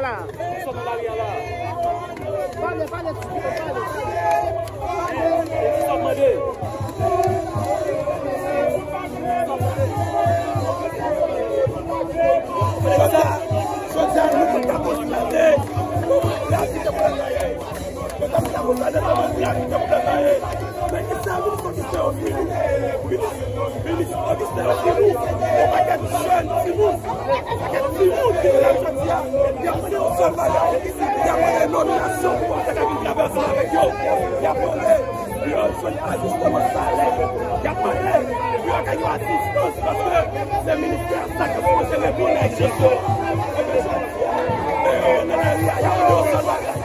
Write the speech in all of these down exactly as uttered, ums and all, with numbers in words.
la. Sòt nan lari a la. Pale, pale, pale, pale. E ki sa w mande? Jodi a, jodi a, nou tout ka konstante. Lavi te pou lè gaye. Jodi a, nou ka konstante kòman lavi te pou lè gaye. Men ki sa minis Augustin ofri nou? Minis, minis Augustin ofri nou yon pakèt jèn timoun. Yon pakèt timoun ki la jodi a, y ap mande yon sèl bagay. Y ap mande nominasyon pou w ta ka vin travay ansanm avèk yo. Y ap mande pou yo jwenn ajisteman salè. Y ap mande pou yo gen yon asistans paske se ministè sa k ap sipoze reponn a egzijans yo. Ebyen, jodi a, men yo nan lari a, y ap mande yon sèl bagay.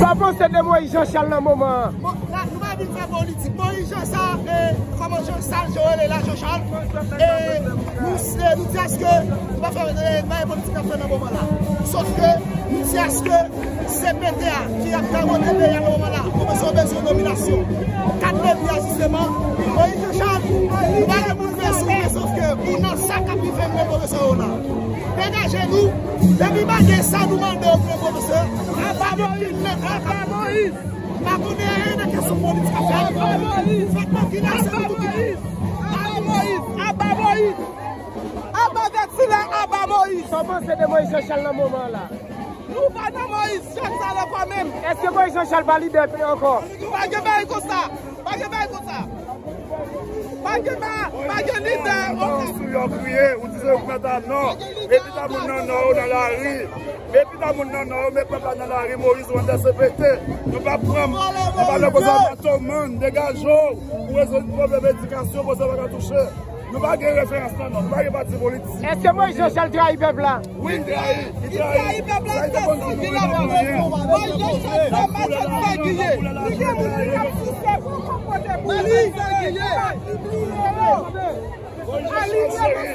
Sa w panse de Moyiz Jan Chal nan moman an? Bon, la, nou pa vin fè politik. Moyiz Jan sa, e, kòman Jan Chal, Jan rele la, Jan Chal. E, nou, e, nou di èske nou pa fè, e, bay politik n ap fè nan moman la. Sof ke nou di èske se pete a ki ap gagote peyi a nan moman la. Pwofesè bezwen nominasyon. Kat lebi a, jisteman, Moyiz Jan Chal, nou pa gen pou n fè sou men, sof ke pou nan sa k ap rive, men pwofesè yo la. Degaje nou. Depi pa gen sa nou mande yo, men pwofesè. Apa Moyiz, apa Moyiz. Pa konnen anyen nan kesyon politik ap fèt. Apa Moyiz. Fèt nan vilaj, se nou tout ki. Apa Moyiz. Apa Moyiz. Apa Vètilè, apa Moyiz. Sa w panse de Moyiz Jan Chal nan moman an la? Nou pa nan Moyiz Jan Chal ankò menm. Èske Moyiz Jan Chal pa lidè ankò? Pa gen bagay konsa. Pa gen bagay konsa. Pa gen ba-, pa gen lidè. Ou sou yo kriye, ou di se ou k mèt a non. Epi ta moun nan non yo nan lari. Epi ta moun nan non yo met pèp la nan lari, Moyiz ou an dèse pete. Nou pa pran, nou pa nan koze mato mann, degaje w. Ou rezoud pwoblèm edikasyon, pwofesè pa ka touche. Nou pa gen referans nan non, nou pa gen pati politik. Èske Moyiz Jan Chal trayi pèp la? Wi, li trayi, li trayi. Li trayi pèp la, se sangilan. Moyiz Jan Chal se machann sangiye. Li gen moun li ap souse pou konpote pou li sangiye. Moyiz Jan Chal cheri,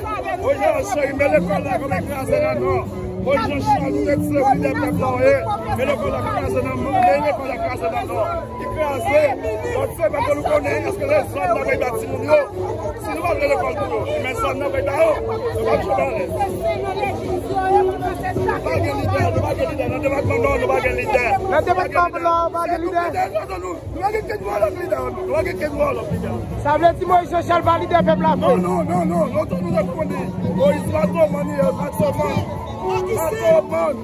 Moyiz Jan Chal cheri, men lekòl la kòm li kraze nan non. Moyiz Jan Chal, nou te di se lidè pèp la w ye. Men lekòl la ki kraze nan non, men lekòl la kraze nan non. Li kraze. Lòt se pa ke nou konnen èske lè zòn nan pral ba timoun yo. Si nou pa vle lekòl pou yo, men zòn nan pral ba yo. Nou pa janm alèz. Nou pa gen lidè, nou pa gen lidè. Nan depatman Nò, nou pa gen lidè. Nan depatman Nò, pa gen lidè. Nou pa gen lidè, nou pa gen lidè. Nou pa gen lidè, nou pa gen lidè. Sa vle di Moyiz Jan Chal pa lidè pèp la vre? Non, non, non, non. Lontan nou te konn di Moyiz matoman li ye, matoman. Matoman.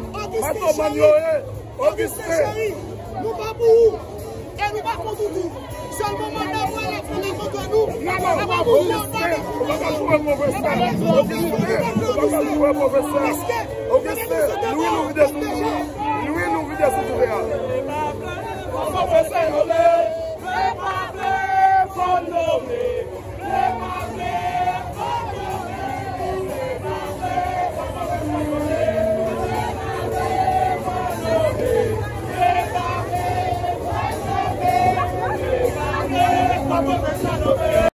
Matoman yo ye. Augustin, cheri, nou pa pou ou. E nou pa kont ou tou. Sèlman manda pou elèksyon nan kont nou. Augustin, ou pa ka joure pwofesè. Augustin, ou pa ka joure pwofesè. Augustin, lwil ou vide sou tou. Lwil ou vide sou tou deja. Pwofesè yo le.